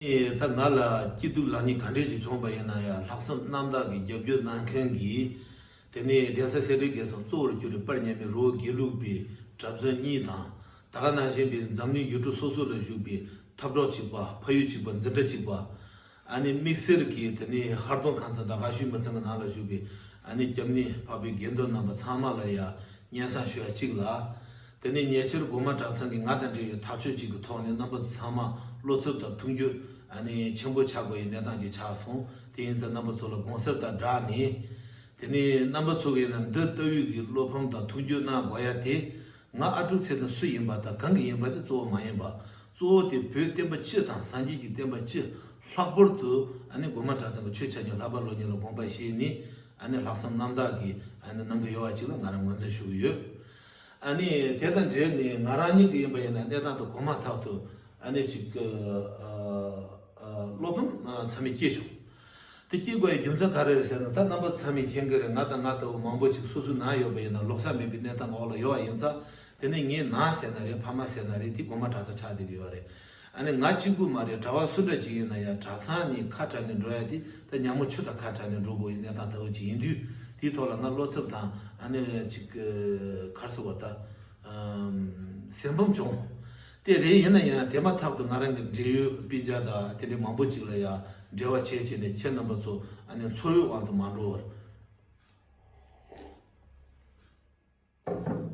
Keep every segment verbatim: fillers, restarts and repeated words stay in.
ད་ང་ལ་སྐྱིད་སྡུག་ལེགས་ཉེས་ག་འདྲས་ཞིག་བྱུང་པ་ཡིན་ན་ཡང་ལྷག་བསམ་རྣམ་དག་གིས་རྒྱབ་སྐྱོར་གནང་མཁན་གྱི། དེ་ནས་གདན་ས་སེ་འབྲས་དགེ་གསུམ་གཙོ་བོར་གྱུར་པའི་པར་ཉན་མི་རི་བོ་དགེ་ལུགས་པའི་གྲྭ་བཙུན་གཉིས་དང་། ད་ག་ནང་བཞིན་པའི་འཛམ་གླིང་ཡུལ་གྲུ་སོ་སོ་ལ་བཞུགས་པའི་འཐབ་གྲོགས་གཅིག་པ། ཕ་ཡུལ་གཅིག་པ། འཛིན་གྲྭ་གཅིག་པ། ཨ་ནི་དམིགས་བསལ་གྱིས་དེ་ནས་ཧར་གདོང་ཁང་ཚན་དང་དགའ་ཤོས་མི་ཚང་གི་ནང་ལ་བཞུགས་པའི་ཨ་ནི་སྐྱབས་གནས་འཕགས་པའི་དགེ་འདུན་རྣམ་པ་ཚང་མ་ལ་ཡང་སྙན་སེང་ཞུ་ཡ་གཅིག་ལ། དེ་ནས་ཉེ་ཆར་སྒོ་མང་གྲྭ་ཚང་གིས་ང་དང་འབྲེལ་ཡོད་ཐག་གཅོད་ཅིག་གི་ཐོག་ནས་རྣམ་པ་ཚོ་ཚང་མ་བློ་འཚབ་དང་མཐུན་འགྱུར་ཨ་ནི་ཆེན་པོ་ཆགས་དགོས་ཡའི་གནས་སྟངས་ཅིག་ཆགས་སོང་། དེ་ཡིན་ཙང་རྣམ་པ་ཚོ་ལ་དགོངས་སེལ་དང་སྦྲགས་ནས། དེ་ནས་རྣམ་པ་ཚོ་གིས་ན་འདི་ལྟ་བུའི་གི་བློ་ཕམ་དང་མཐུན་འགྱུར་གནང་དགོས་ཡ་དེ། ང་ཨ་ཕྲུག་ཚེ་དང་སུ་ཡིན་པ་དང་གང་གི་ཡིན་པ་དེ་གཙོ་བོ་མ་ཡིན་པ། གཙོ་བོ་དེ་བོད་བསྟན་པ་སྤྱི་དང་སངས་རྒྱས་ཀྱི་བསྟན་པ་སྤྱི། ལྷག་པར་དུ་ཨ་ནི་སྒོ་མང་གྲྭ་ཚང་གི་ཆོས་ཆ་རྐྱེན་ལྷག་པ་སློབ་གཉེར་ལ་དགོངས་པ་བཞེས་ནས། ཨ་ནི་ལྷག་བསམ་རྣམ་དག་གིས་ཨ་ནི་གནང་གི་ཡོད་པ་ཅིག་ལ་ང་རང་ངོས་འཛིན་ཞུ་གི་ཡོད། ཨ་ནི་དེ་དང་འབྲེལ་ནས་ང་རང་ཉིད་ཀྱི་ཡིན་པ་ཡིན་ན་གནས་སྟངས་དེ་གོང་མ་ཐག་ཏུ་ཨ་ནི་ཅིག་གི་ཨ་ཨ་བློ་ཕམ་ཨ་ཚ་མེད་སྐྱེས་བྱུང་། དེ་སྐྱེ་དགོས་ཡའི་རྒྱུ་མཚན་ག་རེ་རེད་ཟེར་ན། ད་རྣམ་པ་ཚང་མས་མཁྱེན་གྱི་རེད། ང་དང་ང་ལྟ་བུ་མང་པོ་ཅིག་སོ་སོའི་ནང་ཡོད་པ་ཡིན་ན་ལོག་ས་མེད་པའི་གནས་སྟངས་འོག་ལ་ཡོད་པ་ཡིན་ཙང་། དེ་ནས་ངའི་ནང་ཟེར་ན་རེད། ཕ་མ་ཟེར་ན་རེད། དེ་སྒོ་མང་གྲྭ་ཚང་ཆགས་བསྡད་ཀྱི་ཡོད་རེད། ཨ་ནི་ང་གཅིག་པུ་མ་རེད། གྲྭ་བ་སུ་འདྲ་ཅིག་ཡིན་ན་ཡང་གྲྭ་ཚང་ནས་ཁ་བྲལ་ནས་འགྲོ་ཡ་དེ་ད་ཉ་མོ་ཆུ་དང་ཁ་བྲལ་ནས་འགྲོ་དགོས་ཡའི་གནས་སྟངས་ལྟ་བུ་ཅིག་ཡིན་དུས། དེའི་ཐོག་ལ་ང་བློ་འཚབ་དང་ཨ་ནི་ཅིག་ག་རེ་ཟེར་བ་ད། ཨམ། སེམས་ཕམ་བྱུང་། དེ་རེད། ཡིན་ན་ཡང་དེ་མ་ཐག་ཏུ་ང་རང་གི་འབྲེལ་ཡོད་སྤུན་ཀྱག་དང་དེ་འདྲའི་མང་པོ་ཅིག་ལ་ཡང་འབྲེལ་བ་བྱས་བྱས་ནས་ཁྱེད་རྣམ་པ་ཚོ་ཨ་ནི་ཚོར་བའི་དབང་དུ་མ་འགྲོ་བར།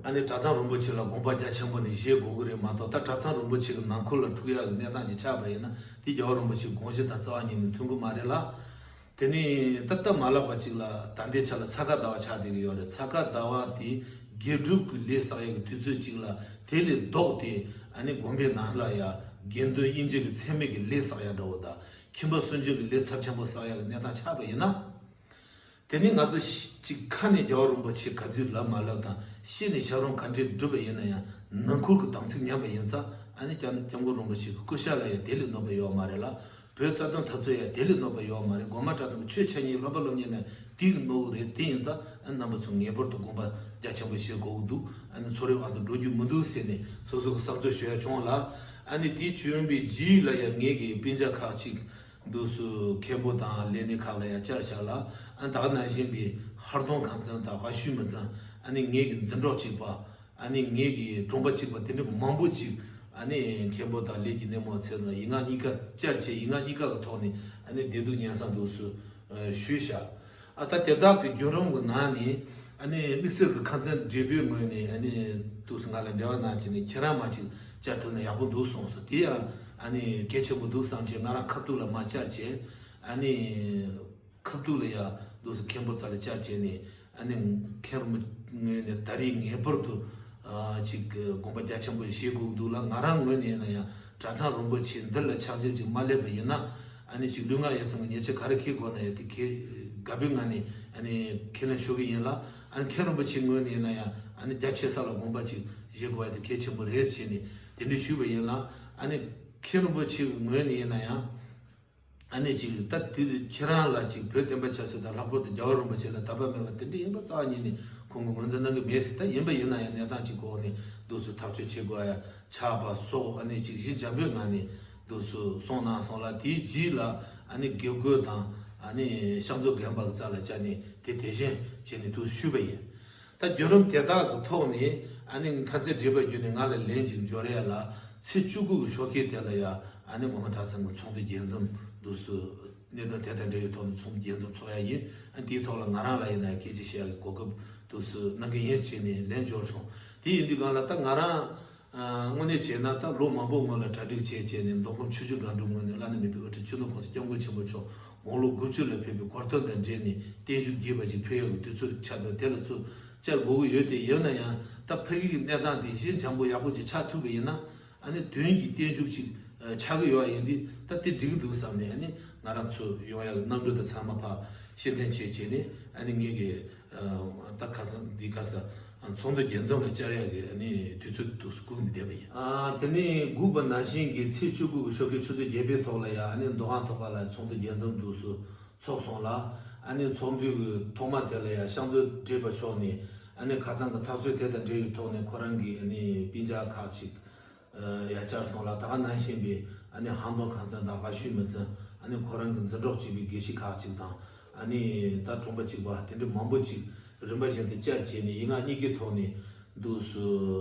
ཨ་ནི་གྲྭ་ཚང་རིན་པོ་ཆེ་ལ་དགོངས་པ་རྒྱ་ཆེན་པོ་ནས་བཞེས་དགོས་ཀྱི་རེད་མ་གཏོགས། ད་གྲྭ་ཚང་རིན་པོ་ཆེ་གི་ནང་ཁུལ་ལ་འཁྲུག་ཡག་གི་གནས་སྟངས་ཅིག་ཆགས་པ་ཡིན་ན་དེ་རྒྱལ་བ་རིན་པོ་ཆེའི་དགོངས་གཞི་དང་རྩ་བ་ཉིད་ནས་མཐུན་གྱི་མ་རེད་ལ། དེ་ནས་ད་སྟབས་མ་ལེགས་པ་ཅིག་ལ་ད་ལྟའི་ཆ་ལ་ཚ་ཁ་ཟླ་བ་ཆགས་བསྡད་ཀྱི་ཡོད་རེད། ཚ་ཁ་ཟླ་བ་དེ་དགེ་སྒྲུབ་ཀྱི་ལས་བསགས་ཡག་གི་དུས་ཚོད་ཅིག་ལ་དེ་ལས་ལྡོག་སྟེ་ཨ་ནི་དགོན་པའི་ནང་ལ་ཡ་དགེ་འདུན་དབྱེ་འབྱེད་ཀྱི་མཚན་མེད་ཀྱི་ལས་བསགས་ཡག་འདྲ་བོ་དང་ཁྱིམ་པ་སུན་འབྱིན་གྱི་ལས་ཚབས་ཆེན་པོ་བསགས་ཡག་གི་གནས་སྟངས་ཆགས་པ་ཡིན་ན། དེ་ནི་ང་ཚོ་ཤི་ཅིག་ཁ་ནས་རྒྱལ་བ་རིན་པོ་ཆེ་ག་ཚོད་ལབ་མ་ལབ་དང་ཤི་ནས་ཞབས་རིམ་ག་འདྲས་སྒྲུབ་པ་ཡིན་ན་ཡང་ནང་ཁུལ་གྱི་དམ་ཚིག་ཉམས་པ་ཡིན་ཙང་། ཨ་ནི་སྐྱབས་སྐྱབས་མགོན་རིན་པོ་ཆེ་གི་སྐུ་ཤ་ལ་ཡང་དེ་ལས་གནོད་པ་ཡོད་མ་རེད་ལ། བོད་རྩ་དོན་འཐབ་རྩོད་ཡང་དེ་ལས་གནོད་པ་ཡོད་མ་རེད། སྒོ་མང་གྲྭ་ཚང་གི་ཆོས་འཆད་ཉན་བསླབ་པ་སློབ་གཉེར་ན་དེ་གི་གནོད་གི་རེད། དེ་ཡིན་ཙང་ཨ་ནི་རྣམ་པ་ཚོ་ངེས་པར་དུ་དགོངས་པ་རྒྱ་ཆེན་པོ་བཞེས་དགོས་ཀྱི་འདུག་ཨ་ནི་ཚོར་བའི་དབང་དུ་འགྲོ་རྒྱུ་མི་འདུག་ཟེར་ནས་སོ་སོ་གི་བསམ་ཚུལ་ཞུ་ཡ་བྱུང་ལ། ཨ་ནི་དེའི་བྱོན་པའི་རྗེས་ལ་ཡང་ངེད་ཀྱི་སྤུན་ཀྱག་ཁག་ཅིག་འདུག་སུ་མཁན་པོ་དང་ལས་སྣེ་ཁག་ལ་ཡང་བཅར་བཞག་ལ། ཨ་ནི་ད་ག་ནང་བཞིན་པའི་ཧར་གདོང་ཁང་ཚན་དང་དགའ་ཤོས་མི་ཚང་། ཨ་ནི་ངེད་ཀྱི་འཛིན་གྲོགས་གཅིག་པ། ཨ་ནི་ངེད་ཀྱི་གྲོང་པ་གཅིག་པ་དེ་འདྲ་མང་པོ་ཅིག་ཨ་ནི་མཁན་པོ་དང་ལས་ཀྱི་སྣེ་མོ་ཚོ་ལ་ཡིག་ངག་གཉིས་ཀ་བཅར་བྱས། ཡིག་ངག་གཉིས་ཀ་གི་ཐོག་ནས་ཨ་ནི་བདེ་སྡུག་སྙན་སེང་འདུག་སུ་ཞུས་བཞག་ཨ་ད་དེ་དག་གི་བརྒྱུད་རིམ་གྱི་ནང་ནས་ཨ་ནི་དམིགས་བསལ་གྱི་ཁ་མཚན་བགྲེས་པོའི་ངོས་ནས་ཨ་ནི་འདུག་སེ་ང་ལ་འབྲེལ་བ་གནང་བྱས་ནས་ཁྱེད་རང་མ་ཅིག་བཅར་ཐུབ་ན་ཡག་པོ་འདུག་གསུངས་སོང་། དེ་ཡང་ཨ་ནི་གལ་ཆེན་པོ་འདུག་བསམ་བྱས་ང་རང་ཁ་ཐུག་ལ་མ་བཅར་བྱས། ཨ་ནི་ཁ་ཐུག་ལ་ཡང་འདུག་སེ་མཁན་པོ་རྩ་ལ་བཅར་བྱས་ནས་ཨ་ནི་མཁན་རིན་པོ་ངོས་ནས་ད་རེས་ངེས་པར་དུ་ཨ་ཅིག་དགོངས་པ་རྒྱ་ཆེན་པོ་བཞེས་དགོས་འདུག་ལ། ང་རང་ངོས་ནས་ཡིན་ན་ཡང་གྲྭ་ཚང་རིན་པོ་ཆེ་འདི་ལ་ཆགས་འཇིག་ཅིག་མ་སླེབས་པ་ཡིན་ན། ཨ་ནི་ཅིག་ལུས་ངག་ཡིད་གསུམ་གྱི་ཉེས་ཆད་ག་རེ་འཁེལ་དགོས་ན་ཡང་དེ་འཁེལ་དགའ་པོའི་ངང་ནས་ཨ་ནི་ཁས་ལེན་ཞུ་གི་ཡིན་ལ། ཨ་ནི་མཁན་རིན་པོ་ཆེ་ངོས་ནས་ཡིན་ན་ཡང་ཨ་ནི་རྒྱ་ཆེ་ས་ལ་དགོངས་པ་ཅིག་བཞེས་དགོས་ཡ་དེ་གལ་ཆེན་པོ་རེད་བྱས་ནས་དེ་འདྲ་ཞུས་པ་ཡིན་ལ། ཨ་ནི་མཁན་རིན་པོ་ཆེ་ངོས་ནས་ཡིན་ན་ཡང་ཨ་ནི་ཅིག་ད་དེ་ཁྱེད་རང་ལ་ཅིག་བོད་བསྟན་པ་ཆབ་སྲིད་དང་ལྷག་པར་དུ་རྒྱལ་བ་རིན་པོ་ཆེ་ལ་དད་པ་མེད་པ་དེ་འདྲ་ཡིན་པ་རྩ་བ་ཉིད་ནས་ཁོང་གིས་ངོས་འཛིན་གནང་གི་མེད་ཟེར། ད་ཡིན་པ་ཡིན་ན་ཡང་གནས་སྟངས་ཅིག་གོ་ནས་འདུག་སུ་ཐག་གཅོད་བྱེད་དགོས་ཡ་ཆགས་པ་སོགས་ཨ་ནི་ཅིག་གཞི་འཇམ་པོའི་ངང་ནས་འདུག་སུ་གསུངས་གནང་སོང་ལ། དེའི་རྗེས་ལ་ཨ་ནི་དགེ་བསྐོས་དང་ཨ་ནི་ཕྱག་མཛོད་རྒན་པ་གི་རྩ་ལ་བཅར་ནས་དེ་དེ་བཞིན་བྱས་ནས་འདུག་ཞུས་པ་ཡིན། ད་བརྒྱུད་རིམ་དེ་དག་གི་ཐོག་ནས་ཨ་ནི་ཁ་མཚན་བགྲེས་པ་བརྒྱུད་ནས་ང་ལ་ལན་ཅིག་འབྱོར་ཡ་ལ། ཚེས་བཅུ་དགུ་གི་ཞོགས་ཀས་དེ་ལ་ཡ་ཨ་ནི་སྒོ་མང་གྲྭ་ཚང་གི་ཚོགས་འདུ་རྒྱས་འཛོམས་འདུག་སུ་གནད་དོན་དེ་དང་འབྲེལ་བའི་ཐོག་ནས་ཚོགས་འདུ་རྒྱས་འཛོམས་ཚོགས་ཡ་ཡིན། ཨ་ནི་དེའི་ཐོག་ལ་ང་རང་ལ་ཡིན་ན་སྐད་ཆ་བཤད་ཡ་གི་གོ་སྐབས་འདུག་སུ་གནང་གི་ཡིན་བྱས་ནས་ལན་འབྱོར་སོང་། དེ་ཡིན་དུས་སྒང་ལ་ད་ང་རང་དངོས་གནས་བྱས་ན་ད་ལོ་མང་པོ་སྔོན་ལ་གྲ་སྒྲིག་བྱས་བྱས་ནས་མདོ་ཁམས་ཆུ་བཞི་སྒང་དྲུག་ངོས་ནས་བླ་ན་མེད་པའི་དབུ་ཁྲིད་ཆོས་ལུགས་གོང་ས་སྐྱབས་མགོན་ཆེན་པོ་མཆོག་དགུང་ལོ་དགུ་བཅུ་ལ་ཕེབས་པའི་གོ་སྟོན་དང་འབྲེལ་ནས་བརྟན་བཞུགས་རྒྱས་པ་ཞིག་ཕུལ་ཡག་གི་དུས་ཚོད་ཆགས་འདུག་དེ་ལ་ཚུར་བཅར་དགོས་ཀྱི་ཡོད་དེ། ཡིན་ན་ཡང་ད་ཕ་གི་གི་གནས་སྟངས་དེ་གཞི་འཇམ་པོ་ཡག་པོ་ཅིག་ཆགས་ཐུབ་པ་ཡིན་ན་ཨ་ནི་དོན་གྱི་བརྟན་བཞུགས་ཅིག་ཆགས་ཀྱི་ཡོད་པ་ཡིན་དུས་ད་དེ་འགྲིག་གི་འདུག་བསམ་ནས་ཨ་ནི་ང་རང་ཚོ་ཡོང་ཡག་གི་གནམ་གྲུ་དང་ཚང་མ་ཕར་ཕྱིར་འཐེན་བྱས་བྱས་ནས་ཨ་ནི་ངེད་ཀྱི་ད་ཁ་སང་འདི་ག་ས་ཚོགས་འདུ་རྒྱས་འཛོམས་ལ་བཅར་ཡག་གི་ཨ་ནི་དུས་ཚོད་འདུག་སྒུག་ནས་བསྡད་པ་ཡིན། ཨ་དེ་ནས་སྒུག་པ་ནང་བཞིན་གྱི་ཚེས་བཅུ་དགུ་གི་ཞོགས་ཀའི་ཆུ་ཚོད་བརྒྱད་པའི་ཐོག་ལ་ཡང་ཨ་ནི་མདོ་ཁམས་ཐོག་ཁ་ལ་ཚོགས་འདུ་རྒྱས་འཛོམས་འདུག་སུ་ཚོགས་སོང་ལ། ཨ་ནི་ཚོགས་འདུ་གི་ཐོག་མ་དེ་ལ་ཡང་ཕྱག་མཛོད་བགྲེས་པ་མཆོག་ནས་ཨ་ནི་ཁ་སང་གི་ཐག་གཅོད་དེ་དང་འབྲེལ་བའི་ཐོག་ནས་ཁོ་རང་གི་ཨ་ནི་སྤུན་ཀྱག་ཁག་ཅིག་ཡ་བཅར་སོང་ལ། ད་ག་ནང་བཞིན་པའི་ ཨ་ནི་ཧང་ཏོང་ཁང་ཚན་དང་ཧྭ་ཤུའི་མི་ཚན། ཨ་ནི་ཁོ་རང་གི་འཛིན་གྲོགས་བྱས་པའི་དགེ་བཤེས་ཁག་ཅིག་དང་། ཨ་ནི་ད་གྲོང་པ་གཅིག་པ་དེ་འདྲ་མང་པོ་ཅིག་རིམ་པ་བཞིན་དུ་བཅར་བྱས་ནས་ཡིག་ངག་གཉིས་ཀའི་ཐོག་ནས་འདུག་སེ་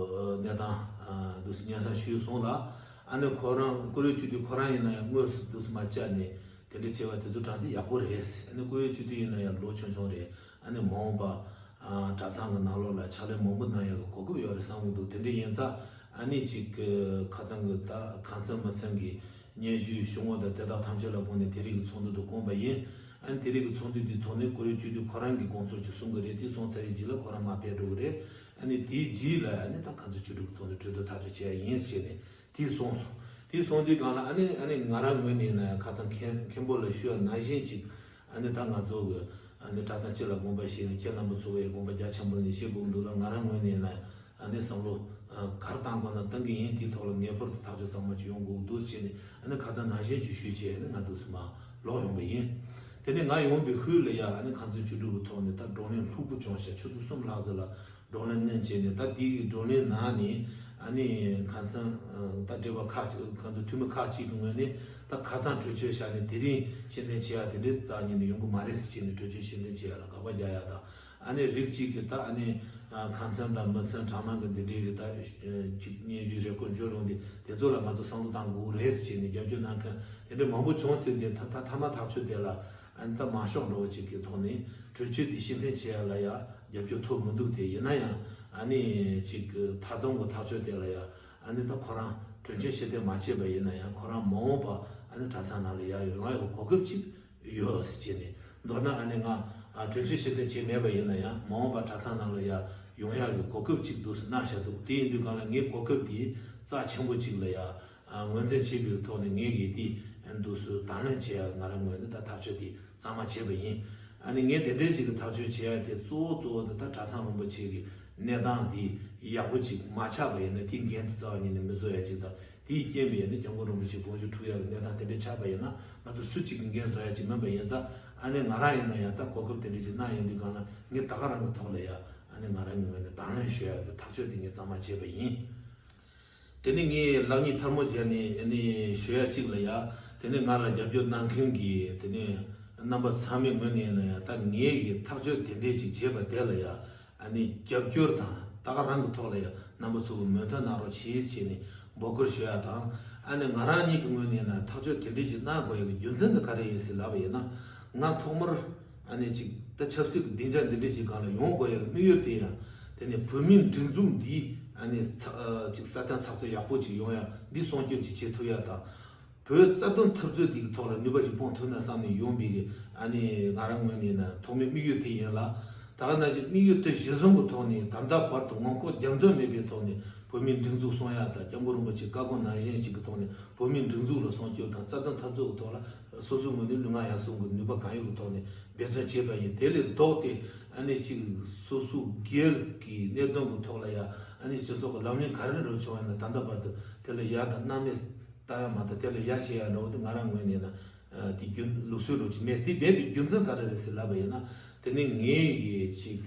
གནས་སྟངས་འདུག་སེ་སྙན་སེང་ཞུས་སོང་ལ། ཨ་ནི་ཁོ་རང་ཀུ་རེ་ཆོས་སྡེ་ཁོ་རང་ཡིན་ན་ཡང་དངོས་སུ་འདུག་སེ་མ་བཅར་ནས་དེ་འདྲ་བྱས་པ་དེ་ཚོ་དྲང་བདེན་ཡག་པོ་རེད། ཨ་ནི་ཀུ་རེ་ཆོས་སྡེ་ཡིན་ན་ཡང་ལོ་ཆུང་ཆུང་རེད། ཨ་ནི་མ་འོངས་པ་གྲྭ་ཚང་གི་ནང་ལོགས་ལ་ཕྱག་ལས་མང་པོ་གནང་ཡག་གི་གོ་སྐབས་ཡོད་རེད་བསམ་གྱི་འདུག་དེ་འདྲ་ཡིན་ཙང་ཨ་ནི་ཅིག་ཁ་ཚང་གི་ད་ཁང་ཚན་མི་ཚན་གྱི་སྙན་ཞུ་ཞུ་ངོ་དང་དེ་དག་ཐམས་ཅད་ལ་དགོངས་ནས་དེ་རིང་གི་ཚོགས་འདུ་དུ་བསྐོངས་པ་ཡིན། ཨ་ནི་དེ་རིང་གི་ཚོགས་འདུ་འདིའི་ཐོག་ནས་ཀུ་རེ་ཆོས་སྡེ་ཁོ་རང་གི་དགོངས་ཚུལ་ཅིག་གསུང་གི་རེད། དེ་གསུང་ཚར་བའི་རྗེས་ལ་ཁོ་རང་མར་ཕེབས་འགྲོ་གི་རེད། ཨ་ནི་དེའི་རྗེས་ལ་ཨ་ནི་ད་ཁང་ཚན་ཆོས་སྒྲུབ་ཀྱི་ཐོག་ནས་གྲོས་བསྡུར་ཐག་གཅོད་བྱས་ཡིན་ཟེར་ནས། དེ་གསུངས་སོང་། དེ་གསུངས་དུས་སྒང་ལ་ཨ་ནི་ཨ་ནི་ང་རང་ངོས་ནས་ན་ཁ་སང་མཁན་མཁན་པོ་ལ་ཞུས་པ་ནང་བཞིན་ཅིག་ཨ་ནི་ད་ང་ཚོ་གི་ཨ་ནི་གྲྭ་ཚང་སྤྱི་ལ་དགོངས་པ་བཞེས་ནས་ཁྱེད་རྣམ་པ་ཚོ་གི་དགོངས་པ་རྒྱ་ཆེན་པོ་ནས་བཞེས་དགོས་འདུག་ལ། ང་རང་ངོས་ནས་ན་ཨ་ནི་བསམ་བློ་ག་རེ་བཏང་དགོས་ན་བཏང་གི་ཡིན། དེའི་ཐོག་ལ་ངེས་པར་དུ་ཐག་གཅོད་གཙང་མ་ཅིག་ཡོང་དགོས་འདུག་བྱས་ནས་ཨ་ནི་ཁ་སང་ནང་བཞིན་ཅིག་ཞུས་བྱས་ཨ་ནི་ང་འདུག་སེ་མར་ལོག་ཡོང་པ་ཡིན། དེ་ནས་ང་ཡོང་བའི་ཤུལ་ལ་ཡ་ཨ་ནི་ཁང་ཚན་ཆོས་སྒྲུབ་ཀྱི་ཐོག་ནས་ད་བགྲོ་གླེང་ལྷུག་པོ་བྱུང་ཤག་ཆུ་ཚོད་གསུམ་ལྷག་ཙམ་ལ། བགྲོ་གླེང་གནང་བྱས་ནས་ད་འདི་གི་བགྲོ་གླེང་ནང་ནས་ཨ་ནི་ཁ་སང་ད་སྡེ་པ་ཁག་ཅིག་ཁ་སང་འཐུས་མི་ཁག་ཅིག་གི་ངོས་ནས་ད་ཁ་སང་གྲོས་ཆོད་བཞག་ནས་དེ་རིང་ཕྱིར་འཐེན་བྱེད་ཡ་དེ་འདྲའི་རྩ་བ་ཉིད་ནས་ཡོང་གི་མ་རེད་ཟེར་བྱས་ནས་གྲོས་ཆོད་ཕྱིར་འཐེན་བྱེད་ཡ་ལ་དགག་པ་རྒྱག་ཡ་དང་། ཨ་ནི་རིགས་གཅིག་གིས་ད་ཨ་ནི་ཁ་སང་དང་མི་ཚང་གྲྭ་མང་གི་འདི་འདྲའི་གི་ད་ཅིག་སྙན་ཞུ་རེ་སྐུལ་འབྱོར་ཡོང་དུས་དེ་ཚོ་ལ་ང་ཚོ་བསམ་བློ་བཏང་དགོས་རེད་ཟེར་བྱས་ནས་རྒྱབ་སྐྱོར་གནང་མཁན་དེ་འདྲ་མང་པོ་བྱུང་དུས་དེ་ད་ད་མཐའ་མ་ཐག་ཆོད་དེ་ལ། ཨ་ནི་ད་མ་ཤོག་འགྲོ་བ་ཅིག་གི་ཐོག་ནས་གྲོས་ཆོད་དེ་ཕྱིར་འཐེན་བྱེད་ཡ་ལ་ཡ་རྒྱབ་སྐྱོར་ཐོབ་མི་འདུག་དེ་ཡིན་ན་ཡང་ཨ་ནི་ཅིག་གི་ད་དུང་གི་ཐག་གཅོད་དེ་ལ་ཡ་ཨ་ནི་ད་ཁོ་རང་གྲོས་ཆོད་ཕྱིར་འཐེན་མ་བྱས་པ་ཡིན་ན་ཡང་ཁོ་རང་མ་འོངས་པ་ཨ་ནི་གྲྭ་ཚང་ནང་ལ་ཡ་ཡོང་ཡ་གི་གོ་སྐབས་ཅིག་ཡོད་ཟེར་བྱས་ནས། མདོར་ན་ཨ་ནི་ང་ཨ་གྲོས་ཆོད་ཕྱིར་འཐེན་བྱས་མེད་པ་ཡིན་ན་ཡང་མ་འོངས་པ་གྲྭ་ཚང་ནང་ལ་ཡ་ཡོང་ཡ་གི་གོ་སྐབས་ཅིག་འདུག་ཟེར་གནང་བཞག་འདུག་དེ་ཡིན་དུས་སྒང་ལ་ངས་གོ་སྐབས་དེ་རྩ་ཆེན་པོ་ཅིག་ལ་ཡ། ཨ་ངོས་འཛིན་བྱས་པའི་ཐོག་ནས་ངས་ཀྱིས་དེ་འདུག་སེ་དང་ལེན་བྱེད་ཡ་ང་རང་ངོས་ནས་ད་ཐག་གཅོད་དེ་གཙང་མ་བྱས་པ་ཡིན། ཨ་ནི་ངས་དེ་འདྲའི་ཞིག་གི་ཐག་གཅོད་བྱེད་ཡ་དེ་གཙོ་བོ་གཙོ་བོ་དེ་ད་གྲྭ་ཚང་རིན་པོ་ཆེ་གི་གནས་སྟངས་དེ་ཡག་པོ་ཅིག་མ་ཆགས་པ་ཡིན་ན་དེའི་འགན་དེ་རྩ་བ་ཉིད་ནས་མི་བཟོ་ཡ་ཅིག་དང་། དེའི་རྐྱེན་པས་ནི་སྐྱབས་མགོན་རིན་པོ་ཆེ་དགོངས་ཞུ་འཁྲུག་ཡ་གི་གནས་སྟངས་དེ་འདྲ་ཆགས་པ་ཡིན་ན་ང་ཚོ་སུ་གཅིག་གི་འགན་བཟོ་ཡ་ཅིག་མིན་པ་ཡིན་ཙང་། ཨ་ནི་ང་རང་ཡིན་ན་ཡང་ད་གོ་སྐབས་དེ་འདྲ་ཅིག་གནང་ཡོང་དུས་སྒང་ལ་ངས་ད་ག་རང་གི་ཐོག་ལ་ཡ་ཨ་ནི་ང་རང་གི་ངོས་ནས་དང་ལེན་ཞུ་ཡ་གི་ཐག་གཅོད་དེ་ངས་གཙང་མ་བྱས་པ་ཡིན། དེ་ནས་ངས་ལག་གཉིས་ཐལ་མོ་སྦྱར་ནས་ཨ་ནི་ཞུ་ཡ་གཅིག་ལ་ཡ། དེ་ནས་ང་ལ་རྒྱབ་སྐྱོར་གནང་མཁན་གྱི་དེ་ནས་རྣམ་པ་ཚང་མའི་ངོས་ནས་ཡིན་ན་ཡང་ད་ངས་ཀྱི་ཐག་གཅོད་དེ་འདྲས་ཅིག་བྱས་པ་དེ་ལ་ཡ་ཨ་ནི་རྒྱབ་སྐྱོར་དང་ད་ག་རང་གི་ཐོག་ལ་ཡ་རྣམ་པ་ཚོ་གི་མོས་མཐུན་གནང་རོགས་བྱེད་ཅེས་ནས་འབོད་སྐུལ་ཞུ་ཡ་དང་། ཨ་ནི་ང་རང་ཉིད་ཀྱི་ངོས་ནས་ཡིན་ན་ཐག་གཅོད་དེ་འདྲས་ཅིག་གནང་དགོས་ཡ་གི་རྒྱུ་མཚན་དེ་ག་རེ་ཡིན་ཟེར་ལབ་པ་ཡིན་ན། ང་ཐོག་མར་ཨ་ནི་ཅིག་ད་ཆབ་སྲིད་ཀྱི་སྡིངས་ཆ་འདི་འདྲས་ཅིག་སྒང་ལ་ཡོང་དགོས་ཡ་གི་དམིགས་ཡུལ་དེ་ཡང་དེ་ནི་བོད་མིའི་སྒྲིག་འཛུགས་འདི་ཨ་ནི་ཚ་ཨ་ཅིག་སྲ་བརྟན་ཚགས་ཚུད་ཡག་པོ་ཅིག་ཡོང་ཡ་འདི་སྲུང་སྐྱོབ་ཅིག་བྱེད་ཐུབ་ཡ་དང་། བོད་རྩ་དོན་འཐབ་རྩོད་འདི་གི་ཐོག་ལ་ནུས་པ་ཅིག་སྤུངས་ཐུབ་ན་བསམ་ནས་ཡོང་བའི་གི་ཨ་ནི་ང་རང་ངོས་ནས་ན་ཐོག་མའི་དམིགས་ཡུལ་དེ་ཡིན་ལ། ད་ག་ནང་བཞིན་དམིགས་ཡུལ་དེ་གཞིར་བཟུང་གི་ཐོག་ནས་ད་ལྟ་བར་དུ་ངོ་ལྐོག་རྒྱབ་མདུན་མེད་པའི་ཐོག་ནས་བོད་མིའི་སྒྲིག་འཛུགས་སྲུང་ཡ་དང་སྐྱབས་མགོན་རིན་པོ་ཆེའི་བཀའ་དགོངས་ནང་བཞིན་ཅིག་གི་ཐོག་ནས་བོད་མིའི་སྒྲིག་འཛུགས་ལ་སྲུང་སྐྱོབ་དང་རྩ་དོན་འཐབ་རྩོད་ཀྱི་ཐོག་ལ། སོ་སོའི་ངོས་ནས་ལུས་ངག་ཡིད་གསུམ་གྱི་ནུས་པ་གང་ཡོད་ཀྱི་ཐོག་ནས་འབད་བརྩོན་བྱས་པ་ཡིན། དེ་ལས་ལྡོག་སྟེ་ཨ་ནི་ཅིག་སོ་སོའི་སྒེར་གྱི་གནད་དོན་གྱི་ཐོག་ལ་ཡ་ཨ་ནི་སྤྱི་ཚོགས་ཀྱི་ལམ་ལུགས་ག་རེ་འགྲོ་བྱུང་ཡིན་ན་ད་ལྟ་བར་དུ་དེ་ལ་ཡ་དང་སྣང་མེད་བཏང་ཡ་མ་གཏོགས་དེ་ལ་ཡ་བྱེད་ཡ་འགྲོ་བ་དེ་ང་རང་ངོས་ནས་ན་དེ་རྒྱུན་ལུགས་སྲོལ་འགྲོ་གི་མེད། དེ་མེད་པའི་རྒྱུ་མཚན་ག་རེ་རེད་ཟེར་ལབ་པ་ཡིན་ན། དེ་ནི་ངའི་ཡི་ཅིག་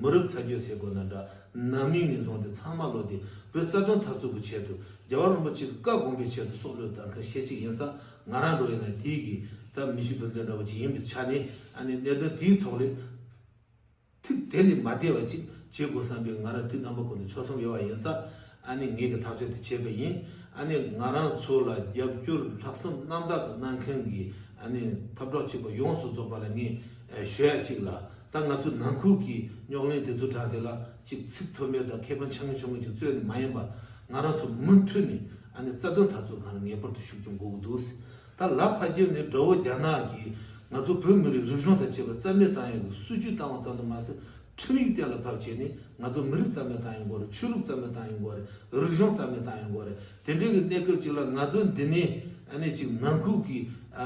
མི་རབས་ཚ་རྒྱུད་ཟེར་དགོས་ན་འདྲ། ནང་མི་ནས་བཟུང་སྟེ་ཚང་མ་ལོ་དེ་བོད་རྩ་དོན་འཐབ་རྩོད་ཀྱི་ཆེད་དུ་རྒྱལ་བ་རིན་པོ་ཆེ་གི་བཀའ་དགོངས་པའི་ཆེད་དུ་སྲོག་བློས་བཏང་མཁན་ཤེས་ཅིག་ཡིན་ཙང་། ང་རང་འགྲོ་ཡིན་ན་དེའི་གི་ད་མི་ཤི་བུ་འཛིན་འདྲ་བོ་ཅིག་ཡིན་པའི་ཆ་ནས་ཨ་ནི་གནད་དོན་དེའི་ཐོག་ལས་ཐིག་དེ་ལས་མ་འདས་པ་ཅིག་བྱེད་དགོས་བསམ་པའི་ང་རང་དུས་རྣམ་པ་ཀུན་ཏུ་ཆོད་སེམས་ཡོད་པ་ཡིན་ཙང་། ཨ་ནི་ངེད་ཀྱི་ཐག་གཅོད་དེ་བྱས་པ་ཡིན། ཨ་ནི་ང་རང་ཚོ་ལ་རྒྱབ་སྐྱོར་ལྷག་བསམ་རྣམ་དག་གི་གནང་མཁན་གྱི་ཨ་ནི་འཐབ་གྲོགས་གཅིག་པ་ཡོངས་སུ་རྫོགས་པ་ལ་ངས་ཨ་ཞུ་ཡ་གཅིག་ལ། ད་ང་ཚོའི་ནང་ཁུལ་གྱི་རྙོག་གླེང་དེ་ཚོ་དྲངས་ཏེ་ལ་ཅིག་ཚིག་ཐོན་མེད་དང་ཁེ་ཕན་ཆུང་ངུ་ཆུང་ངུ་ཅིག་རྩོད་ནས་མ་ཡིན་པ། ང་རང་ཚོ་མུ་མཐུད་ནས་ཨ་ནི་རྩ་དོན་འཐབ་རྩོད་སྒང་ལ་ངེས་པར་དུ་ཤུགས་རྒྱག་དགོས་ཀྱི་འདུག། ད་ལ་ཕ་རྒྱུད་ནས་དགྲ་བོ་རྒྱ་ནག་གིས་ང་ཚོ་བོད་མི་རིགས་རིག་གཞུང་དང་བཅས་པ་རྩ་མེད་བཏང་ཡག་གི་སྲིད་ཇུས་བཏང་བ་ཙམ་དུ་མ་ཟད། ཁྲིམས་ཡིག་གཏན་ལ་ཕབ་བྱས་ནས་ང་ཚོ་མི་རིགས་རྩ་མེད་བཏང་ཡོང་གི་རེད། ཆོས་ལུགས་རྩ་མེད་བཏང་ཡོང་གི་རེད། རིག་གཞུང་རྩ་མེད་བཏང་ཡོང་གི་རེད། དེ་འདྲའི་གི་གནས་སྐབས་ཅིག་ལ་ང་ཚོ་འདི་ནས་ཨ་ནི་ཅིག་ནང་ཁུལ་གྱི་ཨ་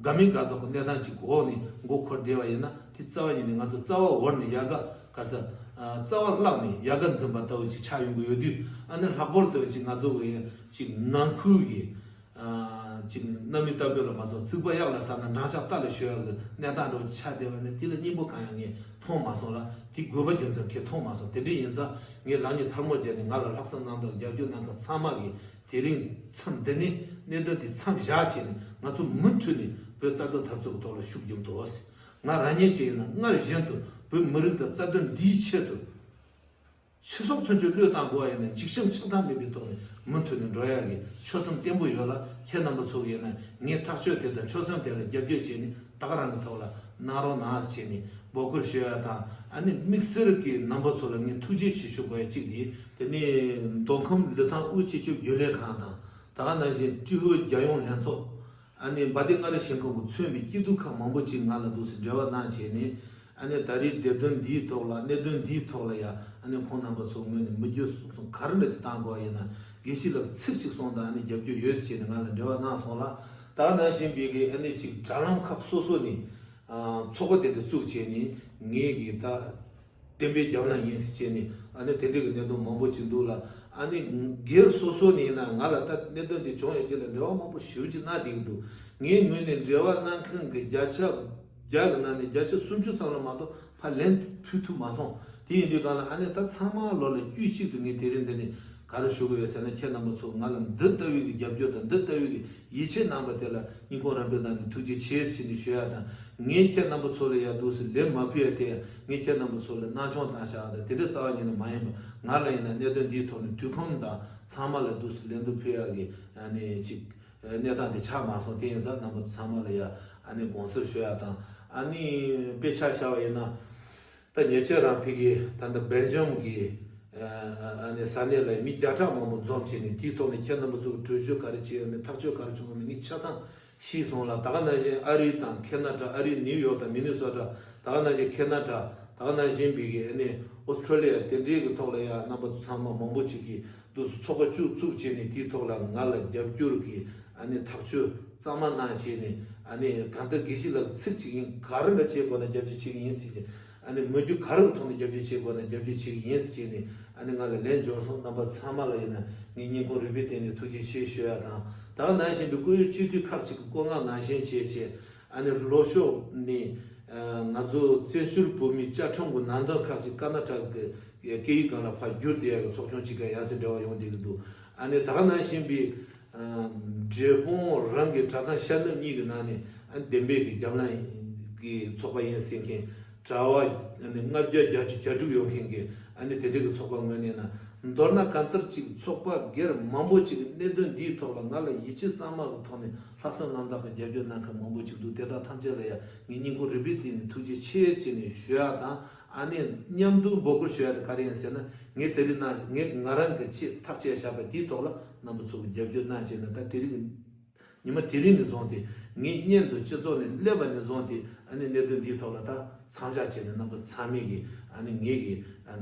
དགའ་མིན་དགའ་མདོག་གི་གནས་སྟངས་ཅིག་འོག་ནས་མགོ་འཁོར་བསྡད་པ་ཡིན་ན། དེ་རྩ་བ་ཉིད་ནས་ང་ཚོ་རྩ་བ་བོར་ནས་ཡལ་ག་ག་ས་ཨ་རྩ་བ་བརླག་ནས་ཡལ་ག་འཛིན་པ་ལྟ་བུ་ཅིག་ཆགས་ཡོང་གི་ཡོད་དུས། ཨ་ནི་ལྷག་པར་དུ་ཅིག་ང་ཚོ་གི་ཅིག་ནང་ཁུལ་གྱི་ཨ་ཅིག་རྣམ་སྨིན་བཏབ་ཡོད་ལ་མ་སོང་རྩིག་པ་གཡག་ལ་ཟ་ན་འགྲམ་ལྕག་རྟ་ལ་ཞོན་ཡག་གི་གནས་སྟངས་འདྲ་བོ་ཅིག་ཆགས་བསྡད་པ་ནི་དེ་ལ་སྙིང་པོ་གང་ཡང་ངས་མཐོང་མ་སོང་ལ། དེ་དགོས་པ་རྒྱུ་མཚན་ཁས་མཐོང་མ་སོང་། དེ་འདྲ་ཡིན་ཙང་ངས་ལག་གཉིས་ཐལ་མོ་སྦྱར་ནས་ང་ལ་ལྷག་བསམ་རྣམ་དག་རྒྱབ་སྐྱོར་གནང་མཁན་ཚང་མ་གིས་ དེ་རིང་མཚམས་འདི་ནས་གནད་དོན་དེ་མཚམས་བཞག་བྱས་ནས། ང་ཚོ་མུ་མཐུད་ནས་བོད་རྩ་དོན་འཐབ་རྩོད་ཀྱི་ཐོག་ལ་ཤུགས་རྒྱབ་འདུག། ང་རང་ཉིད་ཅིག་ཡིན་ན་སྔར་བཞིན་དུ་བོད་མི་རིགས་དང་རྩ་དོན་འདིའི་ཆེད་དུ། ཕྱི་སོག་ཚུན་ཆད་བློས་བཏང་དགོས་པ་ཡིན་ན། འཇིགས་ཞུམ་ཆགས་སྡང་མེད་པའི་ཐོག་ནས་མུ་མཐུད་ནས་འགྲོ་ཡག་གི་ཆོད་སེམས་བརྟན་པོ་ཡོད་ལ། ཁྱེད་རྣམ་པ་ཚོ་ཡིན་ན་ངའི་ཐག་གཅོད་དེ་དང་ཆོད་སེམས་དེ་ལ་རྒྱབ་སྐྱོར་བྱས་ནས། ད་ག་རང་གི་ཐོག་ལ་གནང་རོགས་གནང་ཟེར་བྱས་ནས་འབོད་སྐུལ་ཞུ་ཡ་དང་། ཨ་ནི་དམིགས་བསལ་གྱིས་རྣམ་པ་ཚོ་ལ་ངས་ཐུགས་རྗེ་ཆེ་ཞུ་དགོས་ཡ་གཅིག་དེ། དེ་ནས་མདོ་ཁམས་ལི་ཐང་དབུས་སྤྱི་ཁྱབ་རྒྱུན་ལས་ཁང་དང་། ད་ག་ནང་བཞིན་ཀྲི་ཧོ་རྒྱལ་ཡོངས་ལྷན་ཚོགས། ཨ་ནི་འབའ་སྡེ་མངའ་རིས་ཞིང་ཁམས་ཀྱིས་མཚོན་པའི་སྐྱིད་སྡུག་ཁག་མང་པོ་ཅིག་ང་ལ་འདུག་སེ་འབྲེལ་བ་གནང་བྱས་ནས། ཨ་ནི་ད་རེས་བདེ་དོན་འདིའི་ཐོག་ལ། གནད་དོན་འདིའི་ཐོག་ལ་ཡ། ཨ་ནི་ཁོང་རྣམ་པ་ཚོ་ངོས་ནས་མི་རྒྱུ་གསུང་གསུང་ག་རེ་འདྲ་ཅིག་བཏང་དགོས་ཡིན་ན། དགེ་བཤེས་ལགས་ཚིག་ཅིག་གསུངས་དང་། ཨ་ནི་རྒྱབ་སྐྱོར་ཡོད་ཟེར་བྱས་ནས་ང་ལ་འབྲེལ་བ་གནང་སོང་ལ། ད་ག་ནང་བཞིན་པའི་གི་ཨ་ནི་ཅིག་དྲ་ལམ་ཁག་སོ་སོ་ནས། ཨ། ཚོགས་པ་དེ་འདྲ་བཙུགས་བྱས་ནས། ངས་གི་ད་བསྟན་པའི་རྒྱབ་ལ་ཡིན་ཟེར་བྱས་ནས། ཨ་ནི་དེ་འདྲའི་གི་གནད་དོན་མང་པོ་ཅིག་འདུག་ལ། ཨ་ནི་སྒེར་སོ་སོ་ནས་ཡིན་ན། ང་ལ་ད་གནད་དོན་དེ་བྱུང་ཡོད་ཅིག་ལ་འབྲེལ་བ་མང་པོ་ཞེ་པོ་ཅིག་གནང་བསྡད་ཀྱི་འདུག། ངའི་ངོས་ནས་འབྲེལ་བ་གནང་མཁན་གྱི་བརྒྱ་ཆ་བརྒྱ་གི་ནང་ནས་བརྒྱ་ཆ་སུམ་ཅུ་ཙམ་ལ་མ་གཏོགས་ཕར་ལན་ཕུལ་ཐུབ་མ་སོང་། དེ་ཡིན་དུས་གང་ལ། ཨ་ནི་ད་ཚང་མ་ལོ་ལ་དཀྱུས་གཅིག་ཏུ་ངས་དེ་རིང་འདི་ནས་ག་རེ་ཞུ་གི་ཡོད་ཟེར་ན། ཁྱེད་རྣམ་པ་ཚོ་ང་ལ་འདི་ལྟ་བུའི་གི་རྒྱབ་སྐྱོར་དང་། འདི་ལྟ་བུའི་གི་ཡིད་ཆེས་གནང་བ་དེ་ལ་སྙིང་ཁོང་རབ་འབྱམས་ནང་ནས་ཐུགས་རྗེ་ཆེ་ཟེར་ནས་ཞུ་ཡ་དང་། ངས་ཁྱེད་རྣམ་པ་ཚོ་ལ་ཡ་འདུག་སེ་ལན་མ་ཕུལ་ཡ་དེ་ཡ། ངས་ཁྱེད་རྣམ་པ་ཚོ་ལ་སྣང་ཆུང་བཏང་བཞག་དང་དེ་འདྲ་རྩ་བ་ཉིད་ནས་མ་ཡིན་པ། ང་ལ་ཡིན་ན་གནད་དོན་འདིའི་ཐོག་ནས་དུས་ཁོམ་དང་ཚང་མ་ལ་འདུག་སེ་ལན་དུ་ཕུལ་ཡ་གི་ཨ་ནི་ཅིག་གནས་སྟངས་དེ་ཆགས་མ་སོང་། དེ་ཡིན་ཙང་རྣམ་པ་ཚོ་ཚང་མ་ལ་ཡ་ཨ་ནི་དགོངས་སེལ་ཞུ་ཡ་དང་། ཨ་ནི་དཔེ་ཆ་བཞག་པ་ཡིན་ན། ད་ཉེ་ཆར་རང་ཕ་གི་ད་ལྟ་སྦེལ་ཇམ་གྱི་ཨ་ནི་ས་གནས་ལ་མི་བརྒྱ་ཕྲག་མང་པོ་འཛོམས་བྱས་ནས། དེའི་ཐོག་ནས་ཁྱེད་རྣམ་པ་ཚོ་གི་གྲོས་ཆོད་ག་རེ་བྱས་ཡོད་མེད། ཐག་གཅོད་ག་རེ་བྱུང་ཡོད་མེད་ངས་ཆ་ཚང་ཤེས་སོང་ལ། ད་ག་ནང་བཞིན་ཨ་རི་དང་ཁེ་ན་ཌ། ཨ་རིའི་ནིའུ་ཡོག་དང་མི་ནི་སོ་ཊ། ད་ག་ནང་བཞིན་ཁེ་ན་ཌ། ད་ག་ནང་བཞིན་པའི་གི་ཨ་ནི་ཨོ་སི་ཁྲོ་ལི་ཡ། དེ་འདྲའི་གི་ཐོག་ལ་ཡ་རྣམ་པ་ཚོ་ཚང་མ་མང་པོ་ཅིག་གིས་འདུག་སེ་ཚོགས་པ་བཙུགས་བཙུགས་བྱས་ནས། དེའི་ཐོག་ལ་ང་ལ་རྒྱབ་སྐྱོར་གྱི་ཨ་ནི་ཐག་གཅོད་གཙང་མ་གནང་བྱས་ནས། ཨ་ནི་གང་ལྟར་དགེ་བཤེས་ལགས་ཚིག་གཅིག་ཡིན། ག་རེ་འདྲ་བྱེད་དགོས་ན་རྒྱབ་སྐྱོར་བྱེད་ཀྱི་ཡིན་ཟེར་གྱི། ཨ་ནི་མི་རྒྱུ་ག་རེ་གི་ཐོག་ནས་རྒྱབ་སྐྱོར་བྱེད་དགོས་ན་རྒྱབ་སྐྱོར་བྱེད་ཀྱི་ཡིན་ཟེར་བྱས་ནས། ཨ་ནི་ང་ལ་ལན་འབྱོར་སོང་། རྣམ་པ་ཚང་མ་ལ་ཡིན་ན་ངས་སྙིང་ཁོང་རུས་པའི་གཏིང་ནས་ཐུགས་རྗེ་ཆེ་ཞུ་ཡ་དང་། ད་ག་ནང་བཞིན་པའི་བཀུར་འོས་སྤྱི་འཐུས་ཁག་ཅིག་གི་བཀོད་མངགས་ནང་བཞིན་བྱས་བྱས། ཨ་ནི་ལྷོ་ཕྱོགས་ནས་ཨ་ང་ཚོ་བཙན་བྱོལ་བོད་མིའི་བཅའ་ཁྲིམས་ཀྱི་ནང་དོན་ཁག་ཅིག་ཀར་ན་ཊ་ཀ་གི་སྐད་ཡིག་སྒང་ལ་ཕར་བསྒྱུར་བསྡད་ཡ་གི་ཚོགས་ཆུང་ཅིག་ག་ཡང་སེ་འབྲེལ་བ་ཡོང་བསྡད་ཀྱི་འདུག། ཨ་ནི་ད་ག་ནང་བཞིན་པའི་ཨ་འབྲས་སྤུངས་རང་གི་གྲྭ་ཚང་ཤར་ནུབ་གཉིས་ཀྱི་ནང་ནས། ཨ་ནི་བདེན་པའི་གི་རྒྱབ་ལངས་ཀྱི་ཚོགས་པ་ཡིན་ཟེར་མཁན་གྲྭ་པ་ཨ་ནི་ལྔ་བརྒྱ་བརྒྱད་ཅུ་གྱ་དྲུག་ཡོད་མཁན་གྱི། ཨ་ནི་དེ་འདྲའི་གི་ཚོགས་པ་ངོས་ནས་ན། མདོར་ན་གང་ལྟར་ཅིག་ཚོགས་པ་སྒེར་མང་པོ་ཅིག་གནད་དོན་འདིའི་ཐོག་ལ་ང་ལ་ཡིད་ཆེས་གཙང་མ་གི་ཐོག་ནས་ལྷག་བསམ་རྣམ་དག་གི་རྒྱབ་སྐྱོར་གནང་མཁན་མང་པོ་ཅིག་འདུག། དེ་དག་ཐམས་ཅད་ལ་ཡང་ངས་སྙིང་ཁོང་རུས་པའི་གཏིང་ནས་ཐུགས་རྗེ་ཆེ་ཟེར་ནས་ཞུ་ཡ་དང་། ཨ་ནི་མཉམ་དུ་འབོད་སྐུལ་ཞུ་ཡ་དེ་ག་རེ་ཡིན་ཟེར་ན། ངས་དེ་རིང་ན་ངས་ང་རང་གི་ཆེད་ཐག་བཅད་བཞག་པ་དེའི་ཐོག་ལ་རྣམ་པ་ཚོ་གི་རྒྱབ་སྐྱོར་གནང་བྱས་ནས། ད་དེ་རིང་ཉི་མ་དེ་རིང་ནས་བཟུང་སྟེ། ངའི་སྙན་དུ་སྤྱི་ཚོགས་ནས་སླེབས་པ་ནས་བཟུང་སྟེ། ཨ་ནི་གནད་དོན་འདིའི་ཐོག་ལ་ད་མཚམས་བཞག་བྱས་ནས། རྣམ་པ་ཚང་མས་ཀྱི་ཨ་ནི་ངས་ཀྱི་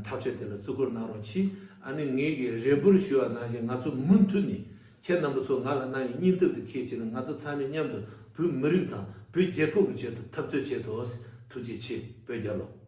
ཐག་གཅོད་དེ་ལ་བརྩི་བཀུར་གནང་རོགས་གྱིས། ཨ་ནི་ངས་ཀྱི་རེ་འབོད་ཞུ་བ་ནང་བཞིན། ང་ཚོ་མུ་མཐུད་ནས་ཁྱེད་རྣམ་པ་ཚོ་ང་ལ་གནང་བའི་སྙིང་སྟོབས་དེ་ཁྱེར་བྱས་ནས། ང་ཚོ་ཚང་མས་མཉམ་དུ་བོད་མི་རིགས་དང་བོད་རྒྱལ་ཁབ་ཀྱི་ཆེད་དུ་འཐབ་རྩོད་བྱེད་དོ། ཐུགས་རྗེ་ཆེ། བོད་རྒྱལ་ལོ།